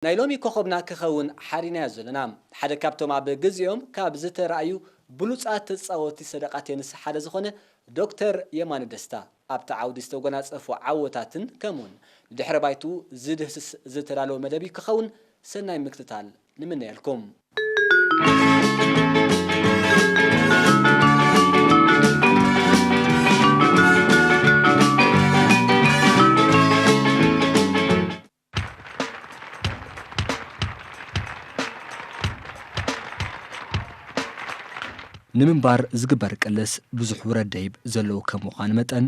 ናይ ሎሚ ኮኸብና ክኸውን ሓሪናዮ ዘለና፣ ሓደ ካብቶም ኣብ ግዜኦም ካብ ዝተራእዩ ብሉጻት ተጻወቲ ሰደቓ ቴንስ ሓደ ዝኾነ ዶክተር የማነ ደስታ፣ ኣብቲ ዓውዲ ዝተጎናጸፎ ዓወታትን ከምኡውን ንድሕረ ባይትኡ ዝድህስስ ዝተዳለወ መደብ እዩ ክኸውን። ሰናይ ምክትታል ንምነየልኩም። ንምንባር ዝግበር ቅልስ ብዙሕ ውረድ ደይብ ዘለዎ ከም ምዃኑ መጠን፣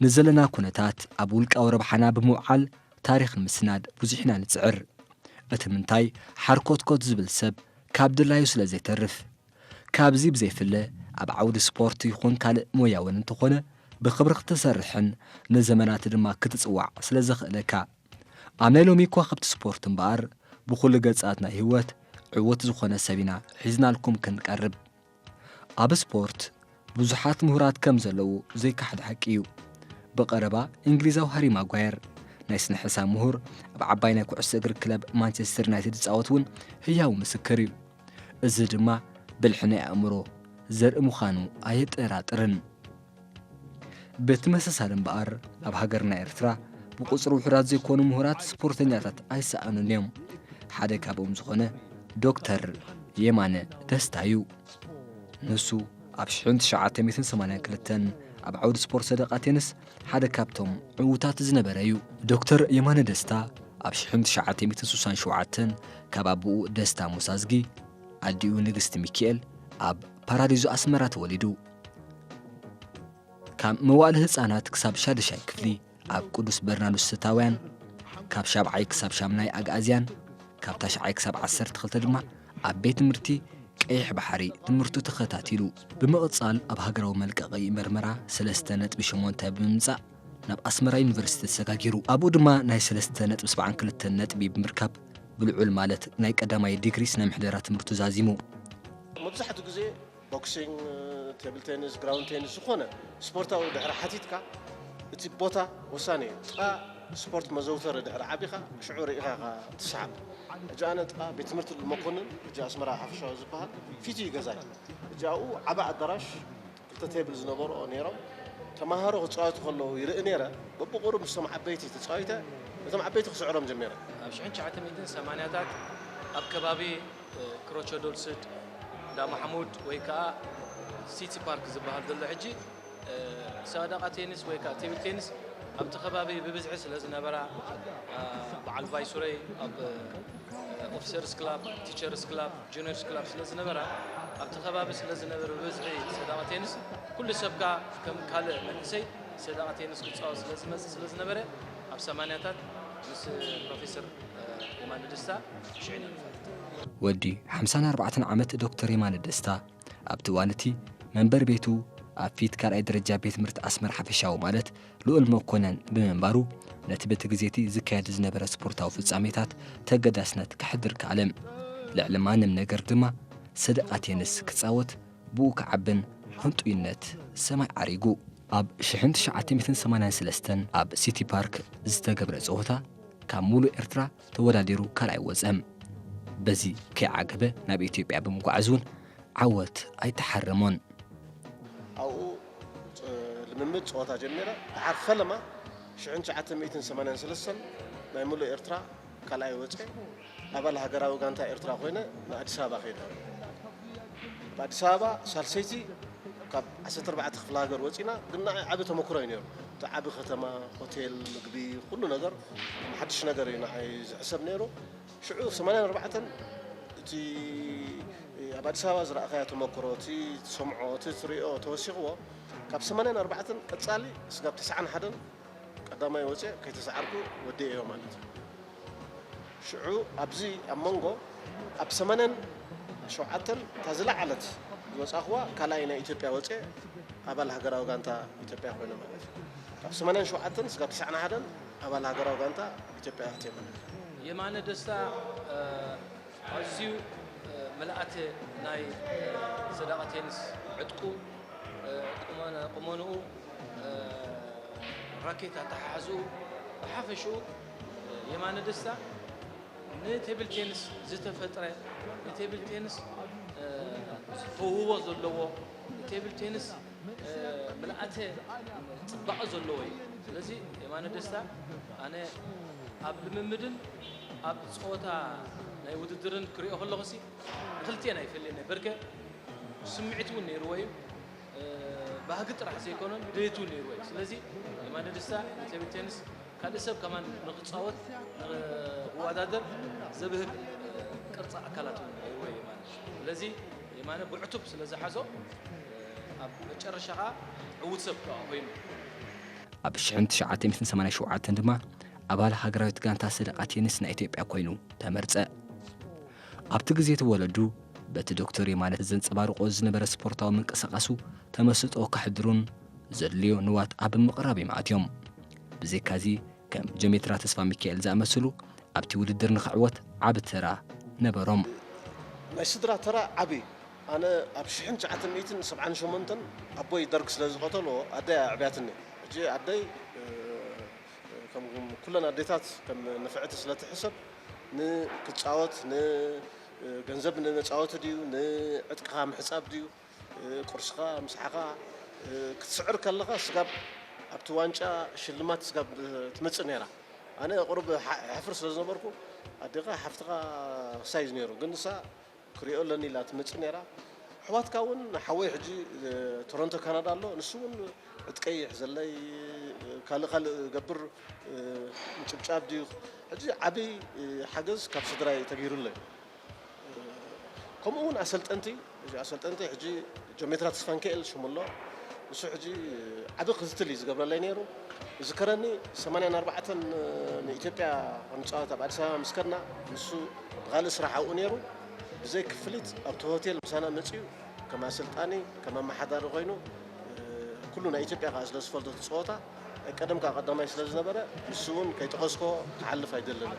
ንዘለና ኩነታት ኣብ ውልቃዊ ረብሓና ብምውዓል ታሪኽ ንምስናድ ብዙሕ ኢና ንጽዕር። እቲ ምንታይ ሓርኮትኮት ዝብል ሰብ ካብ ድላዩ ስለ ዘይተርፍ። ካብዚ ብዘይፍለ ኣብ ዓውዲ ስፖርት ይኹን ካልእ ሞያ እውን እንተኾነ ብኽብሪ ክትሰርሕን ንዘመናት ድማ ክትጽዋዕ ስለ ዘኽእለካ። ኣብ ናይ ሎሚ ኮኸብቲ ስፖርት እምበኣር ብኹሉ ገጻት ናይ ህይወት ዕዉት ዝኾነ ሰብ ኢና ሒዝናልኩም ክንቀርብ። ኣብ ስፖርት ብዙሓት ምሁራት ከም ዘለዉ ዘይከሓድ ሓቂ እዩ። ብቐረባ እንግሊዛዊ ሃሪ ማጓየር ናይ ስነ ሕሳብ ምሁር ኣብ ዓባይ ናይ ኩዕሶ እግሪ ክለብ ማንቸስተር ዩናይትድ ዝጻወት እውን ህያው ምስክር እዩ። እዚ ድማ ብልሒ ናይ ኣእምሮ ዘርኢ ምዃኑ ኣየጠራጥርን። ብተመሳሳሊ እምበኣር ኣብ ሃገርና ኤርትራ ብቁጽሪ ውሑዳት ዘይኮኑ ምሁራት ስፖርተኛታት ኣይሰኣኑን እዮም። ሓደ ካብኦም ዝኾነ ዶክተር የማነ ደስታ እዩ። ንሱ ኣብ ሽሕን ትሽዓተ ሚእትን ሰማንያን ክልተን ኣብ ዓውዲ ስፖርት ሰደቓ ቴንስ ሓደ ካብቶም ዕዉታት ዝነበረ እዩ። ዶክተር የማነ ደስታ ኣብ ሽሕን ትሽዓተ ሚእትን ስሳን ሸውዓተን ካብ ኣቦኡ ደስታ ሙሳዝጊ ኣዲኡ ንግስቲ ሚካኤል ኣብ ፓራዲዞ ኣስመራ ተወሊዱ። ካብ መዋእለ ህጻናት ክሳብ ሻድሻይ ክፍሊ ኣብ ቅዱስ በርናርዶስ ስታውያን፣ ካብ ሻብዓይ ክሳብ ሻምናይ ኣግኣዝያን፣ ካብ ታሽዓይ ክሳብ ዓሰርተ ክልተ ድማ ኣብ ቤት ትምህርቲ ቀይሕ ባሕሪ ትምህርቱ ተኸታቲሉ። ብምቕጻል ኣብ ሃገራዊ መልቀቒ መርመራ ሰለስተ ነጥቢ ሸሞንተ ብምምጻእ ናብ ኣስመራ ዩኒቨርሲቲ ተሰጋጊሩ። ኣብኡ ድማ ናይ ሰለስተ ነጥቢ ሰብዓን ክልተን ነጥቢ ብምርካብ ብልዑል ማለት ናይ ቀዳማይ ዲግሪ ስነ ምሕደራ ትምህርቱ ዛዚሙ። መብዛሕትኡ ግዜ ቦክሲንግ፣ ቴብል ቴኒስ፣ ግራውንድ ቴኒስ፣ ዝኾነ ስፖርታዊ ድሕሪ ሓቲትካ እቲ ቦታ ወሳኒ እዩ። ጥቓ ስፖርት መዘውተሪ ድሕሪ ዓቢኻ ሽዑ ርኢኻ ኢኻ ትሰሓብ። ሕጂ ኣነ ጥቓ ቤት ትምህርቲ መኮንን፣ ሕጂ ኣስመራ ሓፈሻዊ ዝበሃል፣ ፊት እዩ ገዛይ። ሕጂ ኣብኡ ዓቢ ኣዳራሽ ክልተ ቴብል ዝነበርኦ ነይሮም። ተማሃሮ ክጻወቱ ከለዉ ይርኢ ነይረ። በብቑሩብ ምስቶም ዓበይቲ ተጻዊተ፣ ነቶም ዓበይቲ ክስዕሮም ጀሚረ። ኣብ ሽሕን ትሽዓተ ሚእትን ሰማንያታት ኣብ ከባቢ፣ እ፣ ክሮቸ ዶልስድ፣ እንዳ ማሕሙድ ወይ ከኣ ሲቲ ፓርክ ዝበሃል ዘሎ ሕጂ፣ እ፣ ሰደቓ ቴኒስ ወይ ከኣ ቴብል ቴኒስ ኣብቲ ከባቢ ብብዝሒ ስለ ዝነበራ፣ እ፣ በዓል ቫይሱረይ ኣብ፣ እ፣ ኦፊሰርስ ክላብ፣ ቲቸርስ ክላብ፣ ጁኒየርስ ክላብ ስለ ዝነበራ፣ ኣብቲ ከባቢ ስለ ዝነበረ ብብዝሒ ሰደቓ ቴኒስ፣ ኩሉ ሰብ ከኣ ከም ካልእ መንእሰይ ሰደቓ ቴኒስ ክጻወት ስለ ዝመጽእ ስለ ዝነበረ፣ ኣብ ሰማንያታት ምስ ፕሮፌሰር፣ እ፣ የማነ ደስታ ሽዑ ኢና ንፈልጥ። ወዲ ሓምሳን ኣርባዕተን ዓመት ዶክተር የማነ ደስታ፣ ኣብቲ እዋን እቲ መንበር ቤቱ ኣብ ፊት ካልኣይ ደረጃ ቤት ትምህርቲ ኣስመራ ሓፈሻዊ ማለት ልኡል መኮነን ብምንባሩ፣ ነቲ በቲ ግዜ እቲ ዝካየድ ዝነበረ ስፖርታዊ ፍጻሜታት ተገዳስነት ከሕድር ከኣለ። ልዕሊ ማንም ነገር ድማ ሰደቓ ቴንስ ክጻወት ብኡ ክዓብን ህንጡይነት ሰማይ ዓሪጉ። ኣብ ሽሕን ትሽዓተ ሚእትን ሰማንያን ሰለስተን ኣብ ሲቲ ፓርክ ዝተገብረ ጸወታ ካብ ሙሉእ ኤርትራ ተወዳዲሩ ካልኣይ ወጸ። በዚ ከይዓገበ ናብ ኢትዮጵያ ብምጓዓዝ እውን ዓወት ኣይተሓረሞን። ኣብኡ ጸ-፣ ልምምድ ጸወታ ጀሚረ። ደሓር ፈለማ ሽሕን ትሽዓተ ሚእትን ሰማንያን ሰለስተን ናይ ሙሉእ ኤርትራ ካልኣይ ወጸ። ኣባል ሃገራዊ ጋንታ ኤርትራ ኮይነ ንኣዲስ ኣበባ ከይደ። ብኣዲስ ኣበባ ሳልሰይቲ ካብ ዓሰርተ ኣርባዕተ ክፍለ ሃገር ወጺና፣ ግን ንዓይ ዓቢ ተመክሮ እዩ ነይሩ። እቲ ዓቢ ከተማ፣ ሆቴል፣ ምግቢ፣ ኩሉ ነገር ሓድሽ ነገር እዩ ንዓይ ዝሕሰብ ነይሩ። ሽዑ ሰማንያን ኣርባዕተን እቲ ኣብ ኣዲስ ኣበባ ዝረኣኻዮ ተመክሮ፣ እቲ ትሰምዖ፣ እቲ ትሪኦ ተወሲኽዎ፣ ካብ ሰማንያን ኣርባዕተን ቀጻሊ ስጋብ ተስዓን ሓደን ቀዳማይ ወፅየ ከይተሰዓርኩ ወዲኤዮ ማለት እዩ። ሽዑ ኣብዚ ኣብ መንጎ ኣብ ሰማንያን ሸውዓተን እታ ዝለዓለት ዝወፃእኽዋ ካልኣይ ናይ ኢትዮጵያ ወፅየ ኣባል ሃገራዊ ጋንታ ኢትዮጵያ ኮይነ ማለት እዩ። ካብ ሰማንያን ሸውዓተን ስጋብ ተስዓን ሓደን ኣባል ሃገራዊ ጋንታ ኢትዮጵያ ኣትየ ማለት እዩ። የማነ ደስታ፣ እ፣ ኣዝዩ፣ እ፣ ምልኣተ ናይ፣ እ፣ ሰደቓ ቴኒስ ዕጥቁ፣ እ፣ ቁመነ-፣ ቁመንኡ፣ እ፣ ራኬት ኣተሓሕዝኡ ብሓፈሽኡ፣ እ፣ የማነ ደስታ ንቴብል ቴኒስ ዝተፈጥረ፣ ንቴብል ቴኒስ፣ እ፣ ተውህቦ ዘለዎ፣ ንቴብል ቴኒስ፣ እ፣ ምልኣተ ጽባቐ ዘለዎ እዩ። ስለዚ የማነ ደስታ ኣነ ኣብ ልምምድን ኣብ ጸወታ ናይ ውድድርን ክሪኦ ከለኹሲ ንክልቲኤን ኣይፈልየን እየ። በርከ ስምዒት እውን ነይርዎ እዩ። እ፣ ባህጊ ጥራሕ ዘይኮነን ድሌት እውን ነይርዎ እዩ። ስለዚ የማነ ደስታ ንቴብል ቴኒስ ካልእ ሰብ ከማን ንክጻወት፣ ንክወዳደር ዘብህግ ቅርጺ ኣካላት እውን ነይርዎ የማነ። ስለዚ የማነ ብዕቱብ ስለ ዝሓዞ ኣብ መጨረሻ ኸኣ ዕዉት ሰብ ከኣ ኮይኑ። ኣብ ሽሕን ትሽዓተ ሚእትን ሰማንያን ሸውዓተን ድማ ኣባል ሃገራዊት ጋንታ ሰደቓ ቴኒስ ናይ ኢትዮጵያ ኮይኑ ተመርጸ። ኣብቲ ግዜ እቲ ወለዱ በቲ ዶክተር የማነ ዘንጸባርቖ ዝነበረ ስፖርታዊ ምንቅስቓሱ ተመስጦ ከሕድሩን ዘድልዮ ንዋት ኣብ ምቕራብ እዮም ኣትዮም። ብዘይካዚ ከም ጀሜትራ ተስፋ ሚካኤል ዝኣመሰሉ ኣብቲ ውድድር ንኽዕወት ዓቢ ተራ ነበሮም። ናይ ስድራ ተራ ዓቢ። ኣነ ኣብ ሽሕን ትሽዓተ ሚእትን ሰብዓን ሸሞንተን ኣቦይ ደርግ ስለ ዝቐተልዎ ኣደይ ኣዕብያትኒ። ሕጂ ኣደይ፣ እ፣ ከም ኩለን ኣዴታት ከም ንፍዕቲ ስለ ትሕሰብ ንክጻወት፣ ን-፣ ገንዘብ ንመጻወቲ ድዩ፣ ንዕጥቅኻ ምሕጻብ ድዩ፣ ቁርስኻ፣ ምሳሕኻ ክትስዕር ከለኻ ስጋብ ኣብቲ ዋንጫ ሽልማት ስጋብ ትመጽእ ነይራ። ኣነ ቁሩብ ሓ-፣ ሕፍር ስለ ዝነበርኩ ኣዴኻ ሓፍትኻ ክሳይ እዩ ነይሩ። ግን ንሳ ክሪኦ ኣለኒ ኢላ ትመጽእ ነይራ። ኣሕዋትካ እውን ሓወይ ሕጂ ቶሮንቶ ካናዳ ኣሎ። ንሱ እውን ዕጥቀይ ይሕዘለይ፣ ካልእ ካልእ ገብር ምጭብጫብ ድዩ። ሕጂ ዓብይ ሓገዝ ካብ ስድራይ ተገይሩለይ። ከምኡ እውን ኣሰልጠንቲ፣ እዚ ኣሰልጠንቲ ሕጂ ጀሜትራ ተስፋንክኤል ሽሙ ኣሎ። ንሱ ሕጂ ዓቢ ክትትል እዩ ዝገብረለይ ነይሩ። ዝከረኒ ሰማንያን ኣርባዕተን ንኢትዮጵያ ክንጻወት ኣብ ኣዲስ ኣበባ ምስ ከድና፣ ንሱ ብኻልእ ስራሕ ኣብኡ ነይሩ። ብዘይ ክፍሊት ኣብቲ ሆቴል ምሳና መጺኡ ከም ኣሰልጣኒ፣ ከም ኣመሓዳሪ ኮይኑ፣ ኩሉ ናይ ኢትዮጵያ ከኣ ስለ ዝፈልጦ እቲ ጸወታ፣ ቀደም ከኣ ቀዳማይ ስለ ዝነበረ፣ ንሱ እውን ከይጠቐስኮ ክሓልፍ ኣይደልን።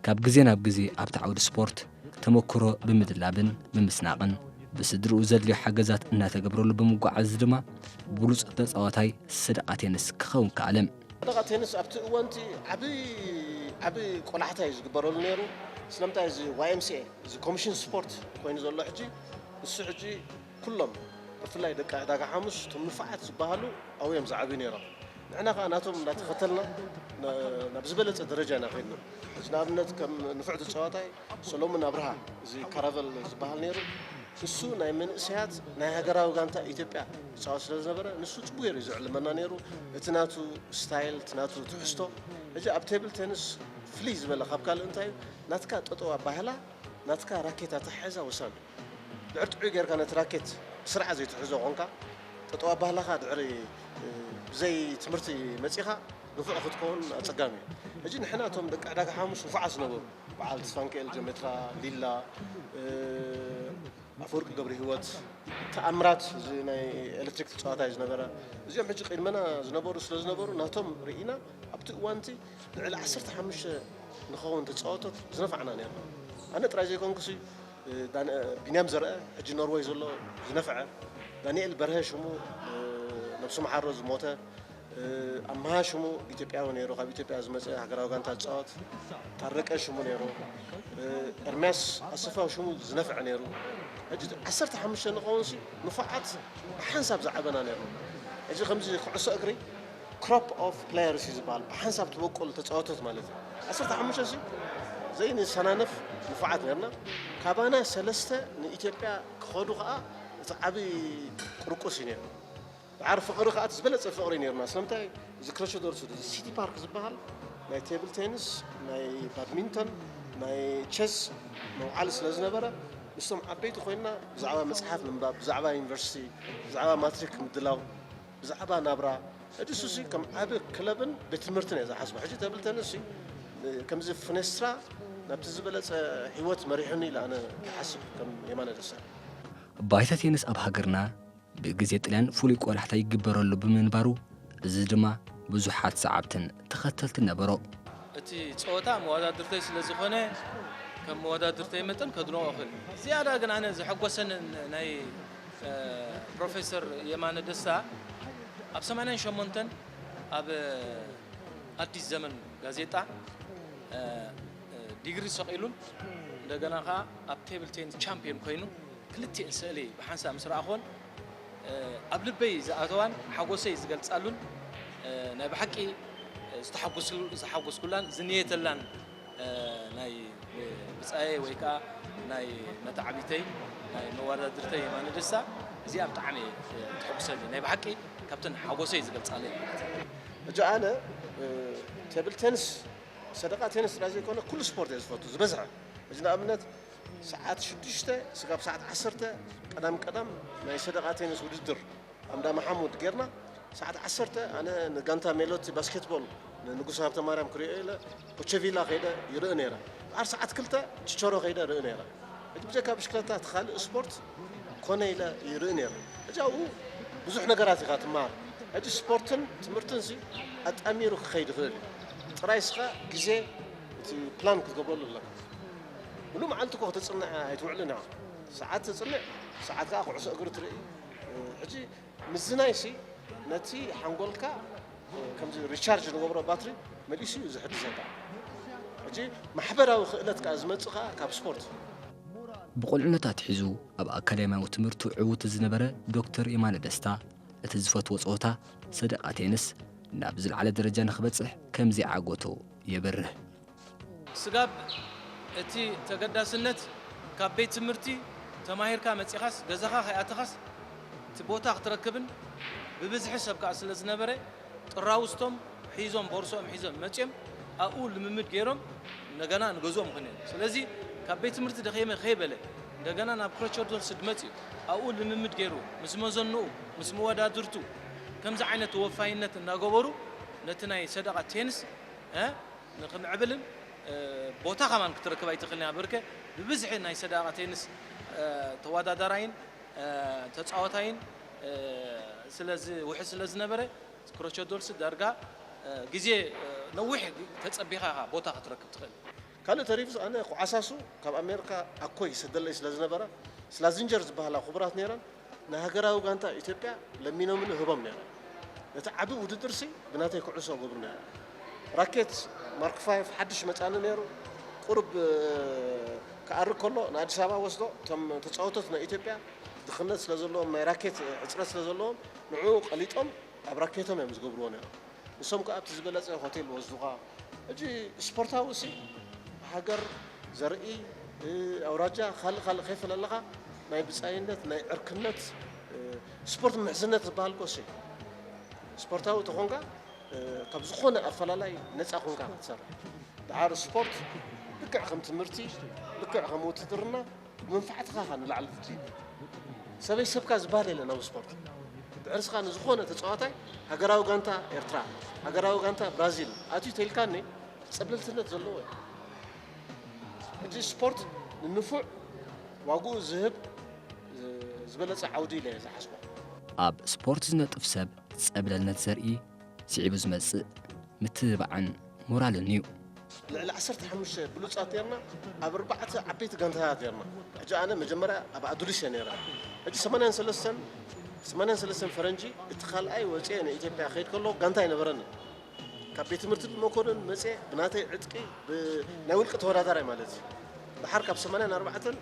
ካብ ግዜ ናብ ግዜ ኣብቲ ዓውዲ ስፖርት ተመክሮ ብምድላብን ብምስናቕን ብስድርኡ ዘድልዮ ሓገዛት እናተገብረሉ ብምጓዓዝ ድማ ብሉጽ ተጻዋታይ ሰደቓ ቴንስ ክኸውን ከኣለ። ሰደቓ ቴንስ ኣብቲ እዋንቲ ዓቢ፣ ዓቢ ቆላሕታ እዩ ዝግበረሉ ነይሩ። ስለምንታይ እዚ ዋይ ኤም ሲ ኤ፣ እዚ ኮሚሽን ስፖርት ኮይኑ ዘሎ ሕጂ፣ ንሱ ሕጂ ኩሎም ብፍላይ ደቂ ዕዳጋ ሓሙስ እቶም ንፉዓት ዝበሃሉ ኣብኡ እዮም ዝዓብዩ ነይሮም። ንሕና ከኣ ናቶም እናተኸተልና ን-፣ ናብ ዝበለጸ ደረጃ ኢና ከይድና። ሕጂ ንኣብነት ከም ንፉዕ ተጻዋታይ ሰሎሙን ኣብርሃ፣ እዚ ካራቨል ዝበሃል ነይሩ፣ ንሱ ናይ መንእሰያት ናይ ሃገራዊ ጋንታ ኢትዮጵያ ይጻወት ስለ ዝነበረ፣ ንሱ ጽቡቕ ገይሩ እዩ ዝዕልመና ነይሩ። እቲ ናቱ ስታይል፣ እቲ ናቱ ትሕዝቶ፣ ሕጂ ኣብ ቴብል ቴኒስ ፍልይ ዝበለ ካብ ካልእ እንታይ እዩ? ናትካ ጠጠው ኣባህላ፣ ናትካ ራኬት ኣተሓሕዛ ወሳኒ። ድሕሪ ጥዑይ ጌርካ ነቲ ራኬት ብስርዓት ዘይትሕዞ ኾንካ፣ ጠጠው ኣባህላኻ ድሕሪ፣ እ፣ ብዘይ ትምህርቲ መጺኻ ንፉዕ ክትከውን ኣጸጋሚ እዩ። ሕጂ ንሕና እቶም ደቂ ዕዳጋ ሓሙስ ንፉዓት ዝነበሩ፣ በዓል ተስፋንክኤል ጀሜትራ፣ ሊላ፣ እ፣ ኣፈወርቂ ገብረ ህይወት፣ ተኣምራት፣ እዚ ናይ ኤሌክትሪክ ተጻዋታይ ዝነበረ፣ እዚኦም ሕጂ ቅድመና ዝነበሩ ስለ ዝነበሩ፣ ናቶም ርኢና ኣብቲ እዋንቲ ልዕሊ ዓሰርተ ሓሙሽተ ንኸውን ተጻወቶት ዝነፋዕና ነርና። ኣነ ጥራይ ዘይኮንኩሲ፣ ዳን-፣ ቢንያም ዘርአ፣ ሕጂ ኖርወይ ዘሎ ዝነፍዐ፣ ዳንኤል በርሀ ሽሙ፣ ነብሱ መሓሮ ዝሞተ፣ ኣምሃ ሽሙ ኢትዮጵያዊ ነይሩ፣ ካብ ኢትዮጵያ ዝመጸ ሃገራዊ ጋንታ ዝጻወት፣ ታረቀ ሽሙ ነይሩ፣ ኤርምያስ ኣሰፋው ሽሙ ዝነፍዐ ነይሩ። ሕጂ ዓሰርተ ሓሙሽተ ንኸውንሲ ንፉዓት ብሓንሳብ ዝዓበና ነይርና። ሕጂ ከምዚ ኩዕሶ እግሪ ክሮፕ ኦፍ ፕሌየርስ እዩ ዝበሃል፣ ብሓንሳብ ትበቁል ተጻወቶት ማለት እዩ። ዓሰርተ ሓሙሽተ ሲ ዘይንሰናነፍ ንፉዓት ነርና። ካባና ሰለስተ ንኢትዮጵያ ክኸዱ ከኣ እቲ ዓቢ ቁርቁስ እዩ ነይሩ። ደሓር ፍቕሪ ከኣ እቲ ዝበለጸ ፍቕሪ ነይሩና። ስለምንታይ እዚ ክረሾ ዶርሱ፣ እዚ ሲቲ ፓርክ ዝበሃል ናይ ቴብል ቴኒስ፣ ናይ ባድሚንተን፣ ናይ ቸስ መውዓሊ ስለ ዝነበረ፣ ምስቶም ዓበይቲ ኮይንና ብዛዕባ መጽሓፍ ምንባብ፣ ብዛዕባ ዩኒቨርሲቲ፣ ብዛዕባ ማትሪክ ምድላው፣ ብዛዕባ ናብራ፣ ሕጂ እሱሲ ከም ዓቢ ክለብን ቤት ትምህርትን እየ ዝሓስቦ። ሕጂ ተብል ተንሲ ከምዚ ፍኔስትራ ናብቲ ዝበለጸ ህይወት መሪሑኒ ኢለ ኣነ ይሓስብ ከም የማነ ደሳ። ባይታ ቴኒስ ኣብ ሃገርና ብግዜ ጥልያን ፍሉይ ቆላሕታ ይግበረሉ ብምንባሩ፣ እዚ ድማ ብዙሓት ሰዓብትን ተኸተልትን ነበሮ። እቲ ጸወታ መወዳድርተይ ስለ ዝኾነ፣ ከም መወዳድርተይ መጠን ከድንቖ እኽእል። ዝያዳ ግን ኣነ ዘሐጎሰኒ ን-፣ ናይ፣ እ፣ ፕሮፌሰር የማነ ደስታ ኣብ ሰማንያን ሸሞንተን ኣብ ኣዲስ ዘመን ጋዜጣ፣ እ፣ ዲግሪ ሰቒሉን እንደገና ከዓ ኣብ ቴብል ቴኒስ ቻምፒዮን ኮይኑ ክልቲኤን ስእሊ ብሓንሳብ ምስ ረኣኹን ኣብ ልበይ ዝኣተዋን ሓጎሰይ ዝገልጻሉን ናይ ብሓቂ ዝተሓጎስኩላን ዝንየተላን ናይ ብጻየ ወይ ከዓ ናይ መተዓቢተይ ናይ መወዳድርተይ የማነ ደስታ እዚኣ ብጣዕሚ ተሕጉሰኒ ናይ ብሓቂ ካብተን ሓጎሰይ ዝገልጻለይ ማለት እዩ። እጂ ኣነ ቴብል ቴኒስ ሰደቃ ቴኒስ ጥራይ ዘይኮነ ኩሉ ስፖርት እየ ዝፈቱ ዝበዝሐ። እዚ ንኣብነት ሰዓት ሽዱሽተ ስጋብ ሰዓት ዓሰርተ ቀዳም ቀዳም ናይ ሰደቃ ቴኒስ ውድድር ኣምዳ መሓሙድ ጌርና ሰዓት ዓሰርተ ኣነ ንጋንታ ሜሎቲ ባስኬትቦል ንንጉስ ሃብተ ማርያም ክሪኦ ኢለ ኮቸቪላ ከይደ ይርኢ ነይረ። ድሓር ሰዓት ክልተ ችቸሮ ከይደ ርኢ ነይረ። እቲ ብጀካ ብሽክለታ እቲ ካልእ ስፖርት ኮነ ኢለ ይርኢ ነይረ። ሕጂ ኣብኡ ብዙሕ ነገራት ኢኻ ትመሃር። ሕጂ ስፖርትን ትምህርትን ሲ ኣጣሚሩ ክኸይድ ይኽእል እዩ። ጥራይ ስኻ ግዜ እቲ ፕላን ክትገብረሉ ኣለካ። ሙሉእ መዓልቲ እኮ ክተፅንዕ ኣይትውዕልን ኢኻ። ሰዓት ተፅንዕ፣ ሰዓት ከዓ ኩዕሶ እግሪ ትርኢ። ሕጂ ምዝናይ ሲ ነቲ ሓንጎልካ ከምዚ ሪቻርጅ ንገብሮ ባትሪ መሊሱ እዩ ዝሕድሰካ። ሕጂ ማሕበራዊ ክእለት ከዓ ዝመፅእ ከዓ ካብ ስፖርት እዩ። ብቑልዕነት ኣትሒዙ ኣብ ኣካዳሚያዊ ትምህርቱ ዕዉት ዝነበረ ዶክተር የማነ ደስታ፣ እቲ ዝፈትዎ ጸወታ ሰደቓ ቴንስ ናብ ዝለዓለ ደረጃ ንኽበጽሕ ከም ዘዓገቶ የብርህ። ስጋብ እቲ ተገዳስነት ካብ ቤት ትምህርቲ ተማሂርካ መጺኻስ ገዛኻ ከይኣተኻስ እቲ ቦታ ክትረክብን ብብዝሒ ሰብ ከኣ ስለ ዝነበረ ጥራውስቶም ሒዞም ቦርሶኦም ሒዞም መጺኦም ኣብኡ ልምምድ ገይሮም እንደገና ንገዝኦም ይኾኑ እዮም። ስለዚ ካብ ቤት ትምህርቲ ደኺመ ከይበለ እንደገና ናብ ክሮቸር ዶልስድ መጺኡ ኣብኡ ልምምድ ገይሩ ምስ መዘንኡ ምስ መወዳድርቱ ከምዚ ዓይነት ተወፋይነት እናገበሩ ነቲ ናይ ሰደቓ ቴንስ ንኽምዕብልን ቦታ ከማን ክትረክብ ኣይትኽእልን እያ። ብርከ ብብዝሒ ናይ ሰደቓ ቴንስ ተወዳዳራይን ተፃዋታይን ስለዚ ውሕስ ስለ ዝነበረ ክሮቸዶልስ ዳርጋ ግዜ ነዊሕ ተፀቢኻ ኢኻ ቦታ ክትረክብ ትኽእል። ካልእ ተሪፉስ ኣነ ኩዓሳሱ ካብ ኣሜሪካ ኣኮይ ይሰደለይ ስለ ዝነበረ ስላዚንጀር ዝበሃላ ክቡራት ነይረን ንሃገራዊ ጋንታ ኢትዮጵያ ለሚኖምኒ ህቦም ነይረ። ነቲ ዓቢ ውድድርሲ ብናተይ ኩዕሶ ገብሩ ነይረ። ራኬት ማርክ ፋይፍ ሓድሽ መጻኒ ነይሩ። ቁሩብ ክኣርግ ከሎ ንኣዲስ ኣበባ ወስዶ እቶም ተጻወቶት ናይ ኢትዮጵያ ድኽነት ስለ ዘለዎም ናይ ራኬት ሕፅረት ስለ ዘለዎም ንዕኡ ቀሊጦም ኣብ ራኬቶም እዮም ዝገብርዎ ነይሮም። ንሶም ከዓ ኣብቲ ዝበለፀ ሆቴል ወስዱኻ። ሕጂ ስፖርታዊ ሲ ሃገር ዘርኢ ኣውራጃ ካልእ ካልእ ከይፈለለኻ ናይ ብፃይነት ናይ ዕርክነት ስፖርት ምሕዝነት ዝበሃል ኮሲ ስፖርታዊ ተኾንካ ካብ ዝኾነ ኣፈላላይ ነፃ ኮንካ ክትሰርሕ ድሓር ስፖርት ልክዕ ከም ትምህርቲ ልክዕ ከም ውትድርና ብመንፋዕትኻ ኢኻ ንላዕሊ ትድይብ። ሰበይ ሰብካ ዝበሃል የለን ኣብ ስፖርት። ድሕሪ ንስኻ ንዝኾነ ተፃዋታይ ሃገራዊ ጋንታ ኤርትራ፣ ሃገራዊ ጋንታ ብራዚል ኣትዩ ተይልካኒ ፀብለልትነት ዘለዎ እዩ። ሕጂ ስፖርት ንንፉዕ ዋግኡ ዝህብ ዝበለፀ ዓውዲ ኢለ እየ ዝሓስቦ። ኣብ ስፖርት ዝነጥፍ ሰብ ፀብለልነት ዘርኢ ስዒቡ ዝመፅእ ምትብባዕን ሞራልን እዩ። ልዕሊ ዓሰርተ ሓሙሽተ ብሉፃት ነርና ኣብ ኣርባዕተ ዓበይቲ ጋንታታት ነርና። ሕጂ ኣነ መጀመርያ ኣብ ኣዱሊስ እየ ነረ። ሕጂ ሰማንያን ሰለስተን ሰማንያን ሰለስተን ፈረንጂ እቲ ካልኣይ ወፅኤ ንኢትዮጵያ ከይድ ከሎ ጋንታ ኣይነበረንን። ካብ ቤት ትምህርቲ መኮንን መፅኤ ብናተይ ዕጥቂ ናይ ውልቂ ተወዳዳራይ ማለት እዩ። ድሓር ካብ ሰማንያን ኣርባዕተን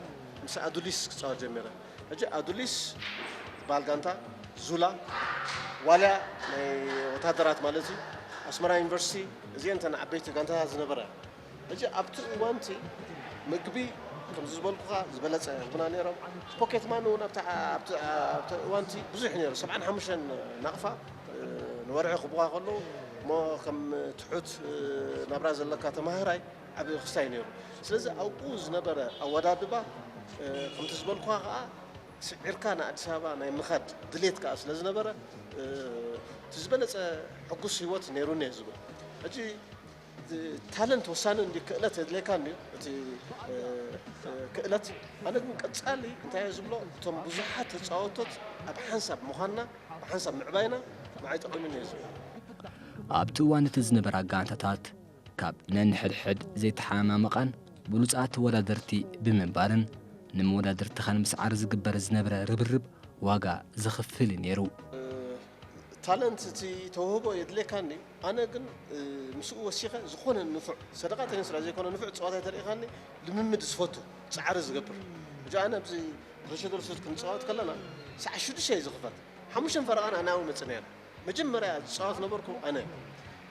ምስ ኣዱሊስ ክፃወት ጀሚረ። ሕጂ ኣዱሊስ ዝበሃል ጋንታ፣ ዙላ፣ ዋልያ ናይ ወታደራት ማለት እዩ፣ ኣስመራ ዩኒቨርሲቲ፣ እዚአን እተን ዓበይቲ ጋንታታት ዝነበራ። ሕጂ ኣብቲ እዋንቲ ምግቢ ከምዚ ዝበልኩኻ ዝበለፀ ይህቡና ነይሮም። ፖኬት ማኒ እውን ኣብቲ ኣብቲ ኣብቲ እዋንቲ ብዙሕ ነይሩ፣ ሰብዓን ሓሙሽተን ናቕፋ ንወርሒ ክቡኻ ከለዉ እሞ ከም ትሑት ናብራ ዘለካ ተማሃራይ ዓብዪ ክስታይ ነይሩ። ስለዚ ኣብኡ ዝነበረ ኣወዳድባ ከምቲ ዝበልኩኻ ከዓ ስዒርካ ንኣዲስ ኣበባ ናይ ምኻድ ድሌት ከዓ ስለ ዝነበረ እቲ ዝበለፀ ሕጉስ ህይወት ነይሩኒ እየ ዝብል። ሕጂ ታለንት ወሳኒ እንዲ ክእለት የድልየካ እንዲ እቲ ክእለት ኣነ ግን ቀፃሊ እንታይ እየ ዝብሎ እቶም ብዙሓት ተፃወቶት ኣብ ሓንሳብ ምዃንና ብሓንሳብ ምዕባይና ንዓይ ጠቒሙኒ እየ ዝብል። ኣብቲ እዋን እቲ ዝነበራ ጋንታታት ካብ ነንሕድሕድ ዘይተሓማመቓን ብሉፃት ተወዳደርቲ ብምንባርን ንመወዳድርትኻን ምስዓር ዝግበር ዝነበረ ርብርብ ዋጋ ዘኽፍል እዩ ነይሩ። ታለንት፣ እቲ ተውህቦ የድልየካኒ። ኣነ ግን ምስኡ ወሲኸ ዝኾነ ንፉዕ ሰደቓ ቴኒስ ስለ ዘይኮነ፣ ንፉዕ ጸዋታይ ተርእኻኒ፣ ልምምድ ዝፈቱ፣ ጻዕሪ ዝገብር። ሕጂ ኣነ ኣብዚ ፕሬሸደር ሱት ክንጻወት ከለና ሰዓት ሽዱሽተ እዩ ዝኽፈት። ሓሙሽተ ፈረቓ ኣነ ኣብኡ መጽእ ነይረ። መጀመርያ ዝጻወት ነበርኩ ኣነ።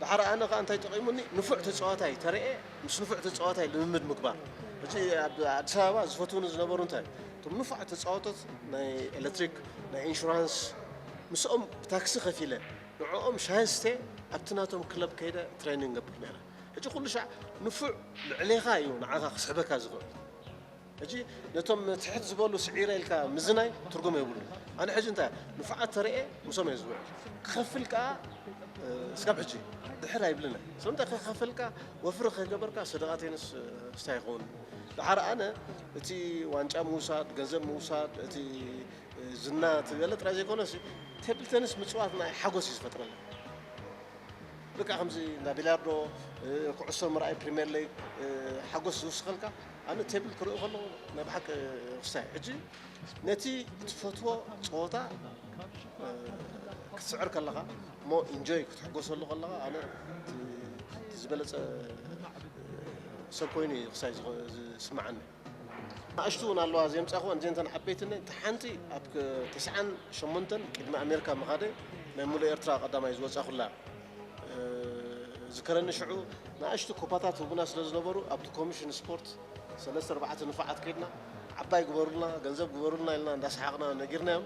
ድሓር ኣነ ከኣ እንታይ ጠቒሙኒ፣ ንፉዕ ተጻዋታይ ተረኤ፣ ምስ ንፉዕ ተጻዋታይ ልምምድ ምግባር። ሕጂ ኣብ ኣዲስ ኣበባ ዝፈትውኒ ዝነበሩ እንታይ፣ እቶም ንፉዓት ተጻወቶት ናይ ኤሌክትሪክ፣ ናይ ኢንሹራንስ፣ ምስኦም ብታክሲ ከፊለ፣ ንዕኦም ሻሂ ስተ ኣብቲ ናቶም ክለብ ከይደ ትሬኒንግ ገብር ነይረ። ሕጂ ኩሉ ሻዕ ንፉዕ ልዕሌኻ እዩ ንዓኻ ክስሕበካ ዝኽእል። ሕጂ ነቶም ትሕት ዝበሉ ስዒረ ኢልካ ምዝናይ ትርጉም የብሉ። ኣነ ሕጂ እንታይ ንፉዓት ተረኤ ምስኦም እየ ዝውዕል። ክኸፍል ከኣ ስጋብ ሕጂ ድሕር ኣይብልን። ስለምንታይ ክኸፍልካ ወፍሪ ከይገበርካ ሰደቓ ቴንስ ስታይ ይኸውን። ድሓር ኣነ እቲ ዋንጫ ምውሳድ፣ ገንዘብ ምውሳድ፣ እቲ ዝና ትገለ ጥራይ ዘይኮነሲ፣ ቴብል ቴንስ ምጽዋት ናይ ሓጎስ እዩ ዝፈጥረለይ። ብቃ ከምዚ እንዳ ቢልያርዶ፣ ኩዕሶ ምርኣይ፣ ፕሪምየር ሊግ ሓጎስ ዝውስኸልካ። ኣነ ቴብል ክርኢ ከለኹ ናይ ብሓቂ ክስታይ። ሕጂ ነቲ ትፈትዎ ጸወታ ክትስዕር ከለኻ፣ እሞ ኢንጆይ ክትሕጎሰሉ ከለኻ፣ ኣነ እቲ ዝበለጸ ሰብ ኮይኑ እዩ ክሳይ ዝስምዓኒ። ንኣሽቱ እውን ኣለዋ፣ ዘምጻኹ እንጀንተን ዓበይትን። እቲ ሓንቲ ኣብ ተስዓን ሸሞንተን ቅድሚ ኣሜሪካ ምኻደ ናይ ሙሉእ ኤርትራ ቀዳማይ ዝወጻኹላ። ዝከረኒ ሽዑ ንኣሽቱ ኮፓታት ህቡና ስለ ዝነበሩ፣ ኣብቲ ኮሚሽን ስፖርት ሰለስተ ኣርባዕተ ንፉዓት ከይድና፣ ዓባይ ግበሩልና፣ ገንዘብ ግበሩልና ኢልና እንዳሰሓቕና ነጊርናዮም።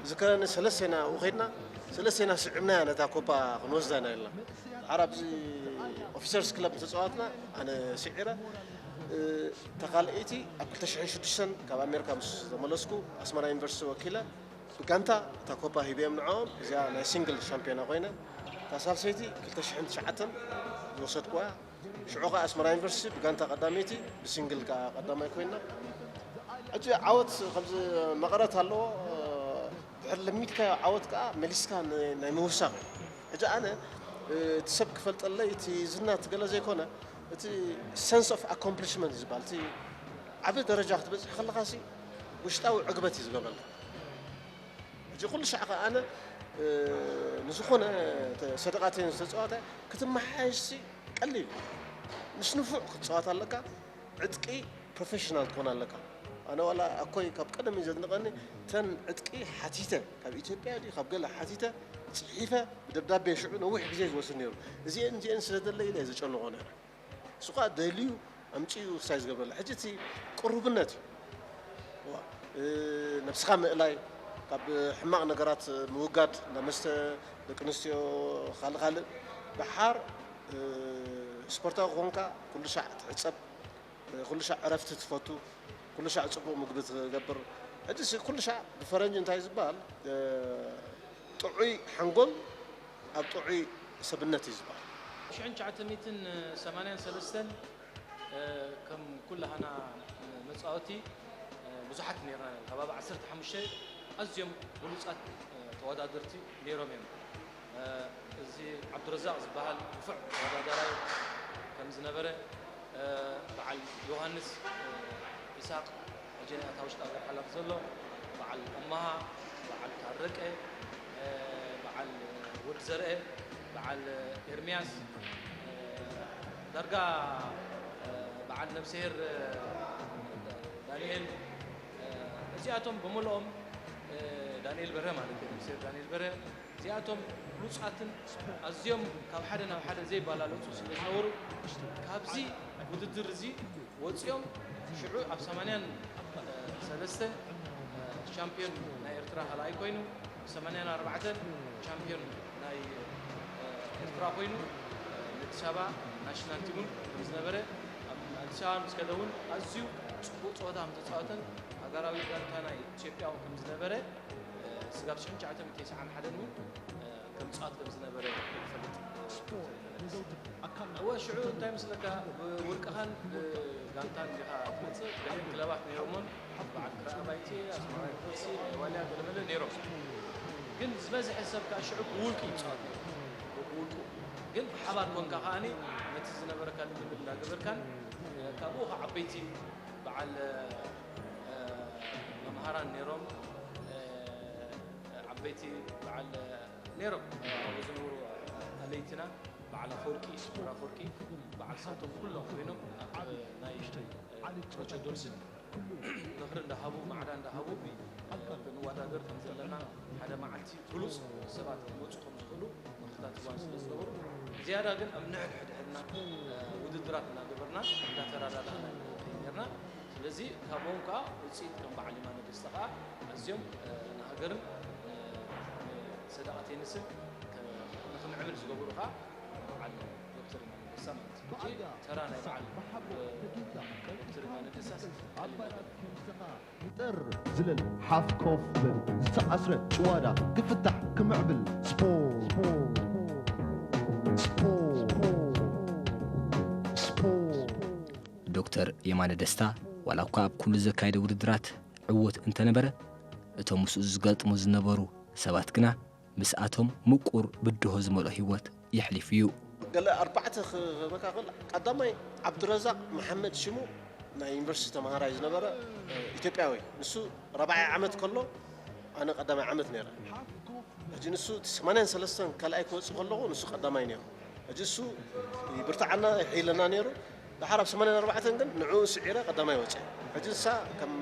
ዝከረኒ ሰለስቴና ኣብኡ ከይድና፣ ሰለስቴና ስዒብናያ ነታ ኮፓ ክንወስዳ ኢና ኢልና። ድሓር ኣብዚ ኦፊሰርስ ክለብ ተጻዋትና፣ ኣነ ስዒረ። እታ ካልኣይቲ ኣብ ክልተ ሽሕን ሽዱሽተን ካብ ኣሜሪካ ምስ ተመለስኩ፣ ኣስመራ ዩኒቨርሲቲ ወኪለ ብጋንታ እታ ኮፓ ሂበዮም ንዕኦም። እዚኣ ናይ ሲንግል ሻምፒዮና ኮይነ። እታ ሳልሰይቲ ክልተ ሽሕን ትሽዓተን ዝወሰድኩዋ። ሽዑ ከኣ ኣስመራ ዩኒቨርሲቲ ብጋንታ ቀዳመይቲ፣ ብሲንግል ከኣ ቀዳማይ ኮይና። ሕጂ ዓወት ከምዚ መቐረት ኣለዎ። ድሕሪ ለሚድካዮ ዓወት ከኣ መሊስካ ን-፣ ናይ ምውሳኽ እዩ። ሕጂ ኣነ፣ እ፣ እቲ ሰብ ክፈልጠለይ፣ እቲ ዝና፣ እቲ ገለ ዘይኮነ፣ እቲ ሰንስ ኦፍ ኣኮምፕሊሽመንት ዝበሃል፣ እቲ ዓቢ ደረጃ ክትበጽሕ ከለኻሲ ውሽጣዊ ዕግበት እዩ ዝገብረልካ። ሕጂ ኩሉ ሻዕ ከኣ ኣነ፣ እ፣ ንዝኾነ ተ-፣ ሰደቓ ቴኒስ ተጻዋታይ ክትመሓየሽሲ ቀሊል እዩ። ምስ ንፉዕ ክትጻወት ኣለካ። ዕጥቂ ፕሮፌሽናል ትኾን ኣለካ። ኣነ ዋላ ኣኮይ ካብ ቀደም እዩ ዘድንቐኒ፣ እተን ዕጥቂ ሓቲተ፣ ካብ ኢትዮጵያ ድዩ ካብ ገለ ሓቲተ፣ ጽሒፈ፣ ብደብዳቤ ሽዑ ነዊሕ ግዜ ዝወስድ ነይሩ። እዚኤን፣ እዚኤን ስለ ዘለይ ኢለ እየ ዘጨንቖ ነይረ። እሱ ከኣ ደልዩ ኣምጺኡ ክሳይ ዝገብረላ። ሕጂ እቲ ቅሩብነት እዩ። ዋ፣ እ፣ ነብስኻ ምእላይ፣ ካብ ሕማቕ ነገራት ምውጋድ፣ እንዳ መስተ፣ ደቂ ኣንስትዮ፣ ካልእ ካልእ። ደሓር፣ እ፣ ስፖርታዊ ክኾንካ ኩሉ ሻዕ ትሕጸብ፣ ኩሉ ሻዕ ዕረፍቲ ትፈቱ፣ ኩሉ ሻዕ ጽቡቕ ምግቢ ትገብር። ሕጂ ሲ ኩሉ ሻዕ ብፈረንጂ እንታይ ዝበሃል፣ እ፣ ጥዑይ ሓንጎል ኣብ ጥዑይ ሰብነት እዩ ዝበሃል። ሽሕን ትሽዓተ ሚእትን ሰማንያን ሰለስተን፣ እ፣ ከም ኩላህና መጻወቲ፣ እ፣ ብዙሓት ነይርና እዮም። ከባቢ ዓሰርተ ሓሙሽተ ኣዝዮም ብሉጻት፣ እ፣ ተወዳደርቲ ነይሮም እዮም። እ፣ እዚ ዓብዱረዛቕ ዝበሃል ንፉዕ ተወዳዳራይ ከም ዝነበረ፣ እ፣ በዓል ዮሃንስ፣ እ፣ ኢሳቕ፣ ሕጂ ናይ ኣታ ውሽጢ ሃገር ሓላፊ ዘሎ፣ በዓል ኣማሃ፣ በዓል ታረቀ፣ እ፣ በዓል ወዲ ዘርአ፣ በዓል ኤርምያስ፣ እ፣ ዳርጋ፣ እ፣ በዓል ነብስሄር፣ እ፣ ዳንኤል፣ እ፣ እዚኣቶም ብምልኦም፣ እ፣ ዳንኤል በርሀ ማለት እዩ፣ ነብስሄር ዳንኤል በርሀ፣ እዚኣቶም ብሉጻትን ኣዝዮም ካብ ሓደ ናብ ሓደ ዘይበላለጹ ስለ ዝነበሩ፣ ካብዚ ውድድር እዚ ወጺኦም ሽዑ ኣብ ሰማንያን ሰለስተን ሻምፒዮን ናይ ኤርትራ ካልኣይ ኮይኑ፣ ሰማንያን ኣርባዕተን ቻምፒዮን ናይ ኤርትራ ኮይኑ፣ ንኣዲስ ኣበባ ናሽናል ቲሙን ከም ዝነበረ፣ ኣብ ኣዲስ ኣበባ ምስ ከደ እውን ኣዝዩ ጽቡቕ ጸወታ ከም ዝተጻወተን ሃገራዊ ጋንታ ናይ ኢትዮጵያ እውን ከም ዝነበረ፣ ስጋብ ሽሕን ትሽዓተ ሚእትን ተስዓን ሓደን እውን ከም ጻወት ከም ዝነበረ ይፈልጥ። እወ፣ ሽዑ እንታይ ምስለካ፣ ብውልቅኻን ብጋንታን ዲኻ ትመጽእ? ገለ ክለባት ነይሮሞን፣ በዓል ክራይ ኣባይቲ፣ ኣስመራ ዩኒቨርሲቲ፣ ናይ ዋልያ ገለመለ ነይሮም። ግን ዝበዝሐ ሰብ ከኣ ሽዑ ብውልቁ ይጻወት ነይሩ። ብውልቁ። ግን ብሓባር ኮንካ ከኣኒ ነቲ ዝነበረካ ልምምድ እንዳገበርካን፣ ካብኡ ከኣ ዓበይቲ በዓል፣ እ፣ መምሃራን ነይሮም። እ፣ ዓበይቲ በዓል ነይሮም ኣብኡ ዝነብሩ ኣለይትና በዓል ኣፈወርቂ ስፍራ ኣፈወርቂ በዓል ሳቶም ኩሎም ኮይኖም ኣብ ናይ ፕሮቸዶርስን ምኽሪ እንዳሃቡ ማዕዳ እንዳሃቡ ክንወዳደር ከም ዘለና ሓደ መዓልቲ ብሉፅ ሰባት ክመፁ ከም ዝኽእሉ ምኽታት እዋን ስለ ዝነበሩ ዝያዳ ግን ኣብ ንሕድሕድሕድና ውድድራት እናገበርና እንዳተረዳዳእና ኢና ከይድ ነርና። ስለዚ ካብኦም ከዓ ውፅኢት ከም በዓል የማነ ደስታ ከዓ ኣዝዮም ንሃገርን ሰደቓ ቴኒስን ንክምዕብል ዝገበሩ ከዓ በዓል ዶክተር የማነ ደስታ ማለት እዩ። ሕጂ ተራ ናይ በዓል ዶክተር የማነ ደስታስ ቀሊል ነገር ንጠር ዝለል ሓፍ ኮፍ በል ዝተኣስረ ጭዋዳ ክፍታሕ ክምዕብል ስፖርት ስፖርት ስፖርት ዶክተር የማነ ደስታ ዋላ እኳ ኣብ ኩሉ ዘካየደ ውድድራት ዕዉት እንተነበረ እቶም ምስኡ ዝገጥሙ ዝነበሩ ሰባት ግና ምስኣቶም ምቁር ብድሆ ዝመልኦ ህይወት የሕሊፉ እዩ። ገለ ኣርባዕተ ክህበካ ክእል። ቀዳማይ ዓብዱረዛቅ መሓመድ ሽሙ ናይ ዩኒቨርሲቲ ተምሃራይ ዝነበረ ኢትዮጵያዊ ንሱ ራብዓይ ዓመት ከሎ ኣነ ቀዳማይ ዓመት ነይረ። ሕጂ ንሱ እቲ ሰማንያን ሰለስተን ካልኣይ ክወፅእ ከለኹ ንሱ ቀዳማይ ነይሩ። ሕጂ እሱ ይብርትዓና ይሕይለና ነይሩ። ደሓር ኣብ ሰማንያን ኣርባዕተን ግን ንዕኡ ስዒረ ቀዳማይ ወፅአ። ሕጂ ንሳ ከም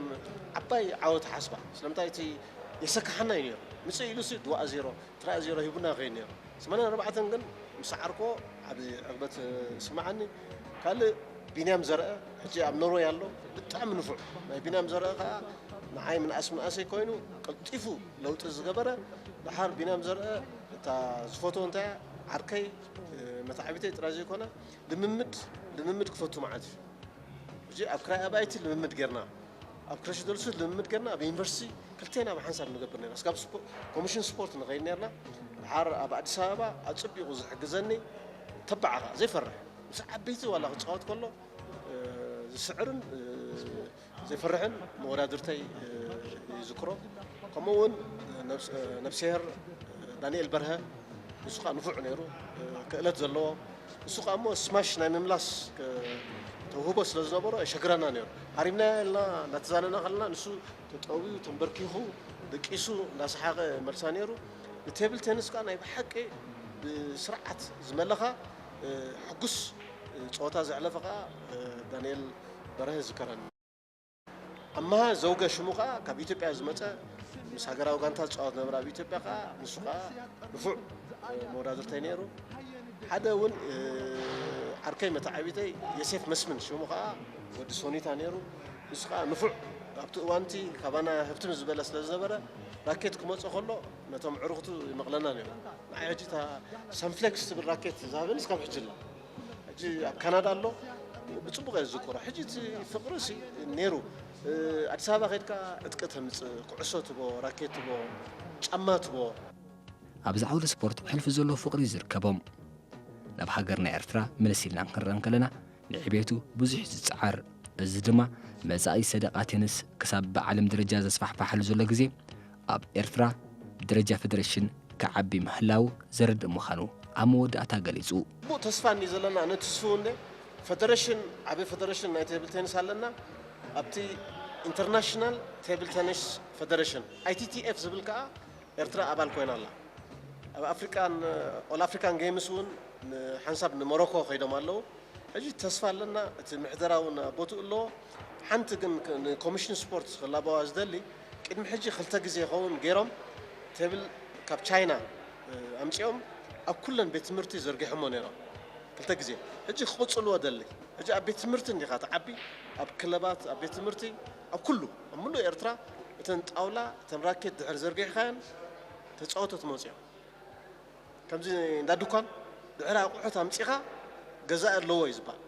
ዓባይ ዓወት ሓስባ ስለምንታይ እቲ የሰክሓና እዩ ነይሩ። ምፅእ ኢሉ ሲ ድዋኣ ዜሮ ትራይ ዜሮ ሂቡና ይኸይድ ነይሩ። ሰማንያን ኣርባዕተን ግን ምስ ሰዓርክዎ ዓቢ ዕግበት ይስምዓኒ። ካልእ ቢንያም ዘርአ ሕጂ ኣብ ኖርወይ ኣሎ። ብጣዕሚ ንፉዕ ናይ ቢንያም ዘርአ ከዓ ንዓይ ምንኣስ ምንኣሰይ ኮይኑ ቀልጢፉ ለውጢ ዝገበረ ደሓር ቢንያም ዘርአ እታ ዝፈትዎ እንታይ እያ ዓርከይ መተዓቢተይ ጥራይ ዘይኮነ ልምምድ ልምምድ ክፈቱ መዓት እዩ። ሕጂ ኣብ ክራይ ኣባይቲ ልምምድ ጌርና ኣብ ክረሽ ደልሱት ልምምድ ጌርና ኣብ ዩኒቨርሲቲ ክልቴና ብሓንሳብ ንገብር ነርና። ስጋብ ኮሚሽን ስፖርት ንኸይድ ነርና። ድሓር ኣብ ኣዲስ ኣበባ ኣጸቢቑ ዝሕግዘኒ ተባዕ ኸኣ ዘይፈርሕ ምስ ዓበይቲ ዋላ ክጻወት ከሎ ዝስዕርን ዘይፈርሕን መወዳድርተይ ይዝክሮ። ከምኡ እውን ነብስሄር ዳንኤል በርሀ ንሱ ከዓ ንፉዕ ነይሩ ክእለት ዘለዎ ንሱ ከዓ እሞ ስማሽ ናይ ምምላስ ተውህቦ ስለ ዝነበሮ የሸግረና ነይሩ። ሃሪምናዮ ኢልና እናተዛነና ከለና ንሱ ተጠውዩ ተንበርኪኹ ደቂሱ እንዳሰሓቐ መልሳ ነይሩ። ንቴብል ቴኒስ ከዓ ናይ ብሓቂ ብስርዓት ዝመለኻ ሕጉስ ፀወታ ዘሕለፈ ከዓ ዳንኤል በርሀ ይዝከረኒ። ኣማሃ ዘውገ ሽሙ ከዓ ካብ ኢትዮጵያ ዝመፀ ምስ ሃገራዊ ጋንታ ዝፃወት ነበረ ኣብ ኢትዮጵያ ከዓ ንሱ ከዓ ንፉዕ መወዳድርታይ ነይሩ ሓደ እውን ዓርከይ መተዓቢተይ የሴፍ መስምን ሽሙ ከዓ ወዲ ሶኒታ ነይሩ ንሱ ከዓ ንፉዕ ኣብቲ እዋንቲ ካባና ህብትም ዝበለ ስለ ዝነበረ ራኬት ክመፆ ከሎ ነቶም ዕሩኽቱ ይመቕለና ነይሩ ንዓይ ሕጂ እታ ሰንፍሌክስ ትብል ራኬት ዝሃበኒ እስካብ ሕጂ ኣሎ ሕጂ ኣብ ካናዳ ኣሎ ብፅቡቅ እየ ዝዝክሮ ሕጂ እቲ ፍቅሪ ሲ ነይሩ ኣዲስ ኣበባ ከድካ ዕጥቂ ተምፅእ ኩዕሶ ትቦ ራኬት ትቦ ጫማ ትቦ ኣብዚ ዓውዲ ስፖርት ሕልፊ ዘሎ ፍቅሪ እዩ ዝርከቦም ናብ ሃገርና ኤርትራ ምልስ ኢልና ክንርኢ እንከለና ንዕቤቱ ብዙሕ እዩ ዝጸዓር እዚ ድማ መጻኢ ሰደቓ ቴንስ ክሳብ ብዓለም ደረጃ ዘስፋሕፋሓሉ ዘሎ ግዜ ኣብ ኤርትራ ብደረጃ ፈደረሽን ክዓቢ ምህላዉ ዘረድእ ምዃኑ ኣብ መወዳእታ ገሊጹ። ጽቡቕ ተስፋ እንድዩ ዘለና ነቲ ስውነ ፈደረሽን ዓቢ ፈደረሽን ናይ ቴብል ቴንስ ኣለና ኣብቲ ኢንተርናሽናል ቴብል ቴንስ ፈደረሽን ኣይቲቲኤፍ ዝብል ከኣ ኤርትራ ኣባል ኮይና ኣላ ኣብ ኣፍሪቃን ኦል ኣፍሪካን ጌምስ እውን ሓንሳብ ንሞሮኮ ከይዶም ኣለዉ ሕጂ ተስፋ ኣለና እቲ ምሕደራ እውን ቦትኡ ኣለዎ ሓንቲ ግን ንኮሚሽን ስፖርት ክላበዋ ዝደሊ ቅድሚ ሕጂ ክልተ ግዜ ይኸውን ገይሮም ቴብል ካብ ቻይና ኣምፂኦም ኣብ ኩለን ቤት ትምህርቲ ዘርጊሖሞ ነይሮም ክልተ ግዜ ሕጂ ክቕፅልዎ ደሊ ሕጂ ኣብ ቤት ትምህርቲ እንዲኻ ትዓቢ ኣብ ክለባት ኣብ ቤት ትምህርቲ ኣብ ኩሉ ኣብ ምሉእ ኤርትራ እተን ጣውላ እተን ራኬት ድሕር ዘርጊሕካየን ተፃወቶ ትመፅኦም ከምዚ እንዳ ድኳን ድሕሪ ኣቑሑት ኣምፂኻ ገዛኢ ኣለዎ እዩ ዝበሃል።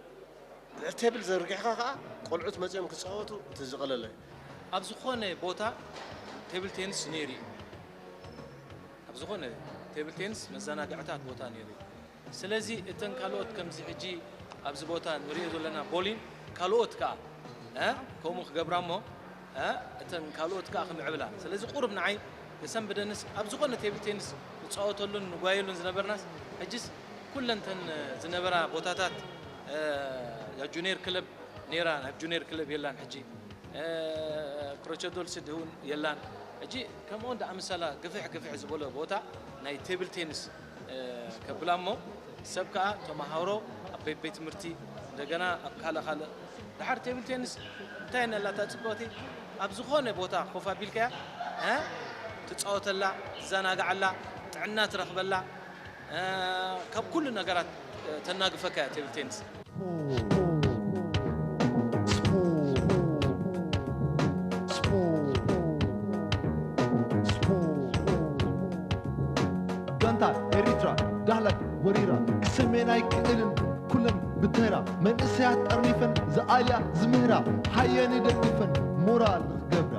ድሕሪ ቴብል ዘርጊሕኻ ከዓ ቆልዑት መፂኦም ክፃወቱ እቲ ዝቐለለ እዩ። ኣብ ዝኾነ ቦታ ቴብል ቴንስ ነይሩ እዩ። ኣብ ዝኾነ ቴብል ቴንስ መዘናግዕታት ቦታ ነይሩ እዩ። ስለዚ እተን ካልኦት ከምዚ ሕጂ ኣብዚ ቦታ ንሪኦ ዘለና ቦሊን ካልኦት ከዓ እ ከምኡ ክገብራ እሞ እ እተን ካልኦት ከዓ ክምዕብላ ስለዚ ቁሩብ ንዓይ ዘሰንብደንስ ኣብ ዝኾነ ቴብል ቴንስ ንፃወተሉን ንጓየሉን ዝነበርናስ ሕጅስ ኩለን ተን ዝነበራ ቦታታት እ ያ ጁኔር ክለብ ነይራ ናብ ጁኔር ክለብ የላን ሕጂ ክሮቸዶል ስድ እውን የላን። ሕጂ ከምኡ እንዳ ኣምሳላ ግፍሕ ግፍሕ ዝበሎ ቦታ ናይ ቴብል ቴኒስ ከብላ እሞ ሰብ ከዓ ተምሃሮ ኣብ ቤት ቤት ትምህርቲ እንደገና ኣብ ካልእ ካልእ ድሓር ቴብል ቴኒስ እንታይ ነላታ ፅብቅቲ ኣብ ዝኾነ ቦታ ኮፍ ኣቢልካያ ትፃወተላ፣ ትዘናግዓላ፣ ጥዕና ትረኽበላ፣ ካብ ኩሉ ነገራት ተናግፈካ እያ ቴብል ቴኒስ። ጋንታ ኤሪትራ ዳህላክ ወሪራ ክስሜን ኣይክእልን ኩለን ብተራ መንእሰያት ጠርኒፈን ዝኣልያ ዝምህራ ሓየን ይደግፈን ሞራል ንክገብራ